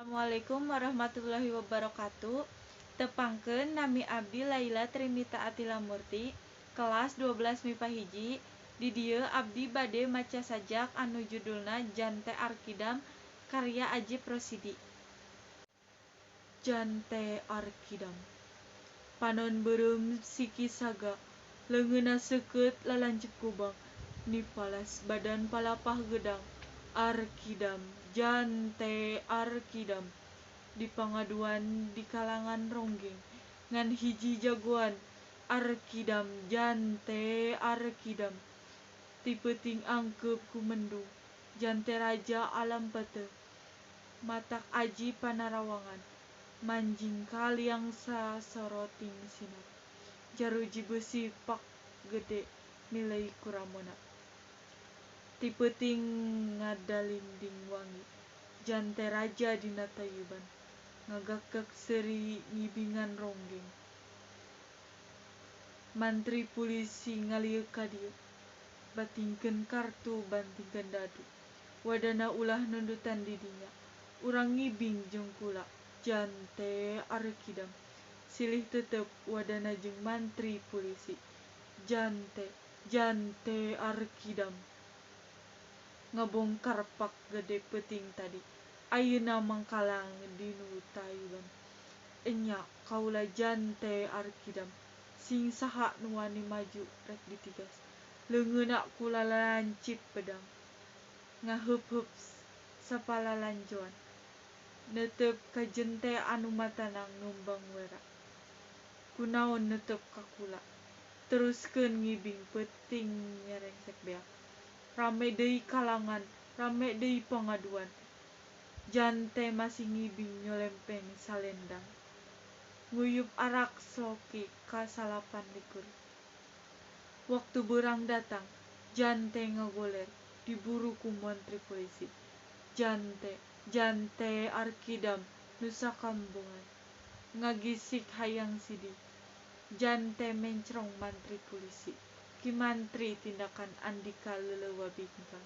Assalamualaikum warahmatullahi wabarakatuh. Tepangkeun nami abdi Laila Trimita Atila Murti, kelas 12 MIPA 1. Di dieu abdi bade maca sajak anu judulna Jante Arkidam karya Ajip Rosidi. Jante Arkidam. Panon beureum siki saga, leungeunna seukeut lalancip gobang, nipalas badan palapah gedang. Arkidam, jante Arkidam. Di pangaduan di kalangan ronggeng, ngan hiji jagoan. Arkidam, jante Arkidam. Ti peuting angkeup ku mendung, jante raja alam peuteuh. Matak aji panarawangan, manjing ka liang sasoroting sinar. Jaruji beusi pak gede milei ku ramona. Ti peuting ngadalinding wangi, jante raja dina tayuban. Ngagakgak seuri ngibingan ronggeng. Mantri pulisi ngalieuk ka dieu, batingkeun kartu bantingkeun dadu. Wadana ulah nundutan di dinya, urang ngibing jeung kula, jante Arkidam. Silih tetep wadana jeung mantri pulisi, jante, jante Arkidam. Ngabongkar pak gede peuting tadi, ayeuna mangkalang dinu tayuban. Enya kaula jante Arkidam, sing saha nu wani maju rek ditigas. Leungeunna ku lalancip pedang, ngaheup-heup sapalalanjoan. Neuteup ka jente anu matana ngeumbang wera. Kunaon neuteup ka kula, teruskeun ngibing peuting nyarengsek beak. Rame deui kalangan, rame deui pangaduan. Jante masih ngibing nyolempeng salendang. Nguyup arak sloki ka 29. Waktu beurang datang, jante ngagoler, diburu ku mantri polisi. Jante, jante Arkidam, nu sakambongan. Ngagisik hayang sidi. Jante mencrong mantri pulisi. Ki mantri tindakan andika leuleuwa bingkang.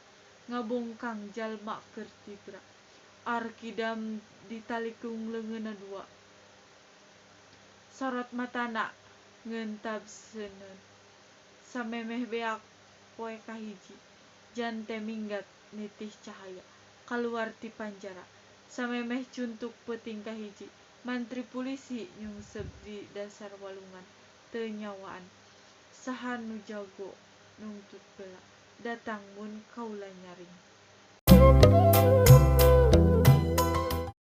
Ngabongkang jalma keur tibra. Arkidam ditalikung leungeunna dua. Sorot matana ngeuntab seuneun. Samemeh beak poe kahiji, jante minggat nitih cahaya kaluar ti panjara. Samemeh cuntuk peuting kahiji, mantri pulisi nyungsep di dasar walungan teu nyawaan. Saha nu jago nungtut bela, datang mun kaula nyaring.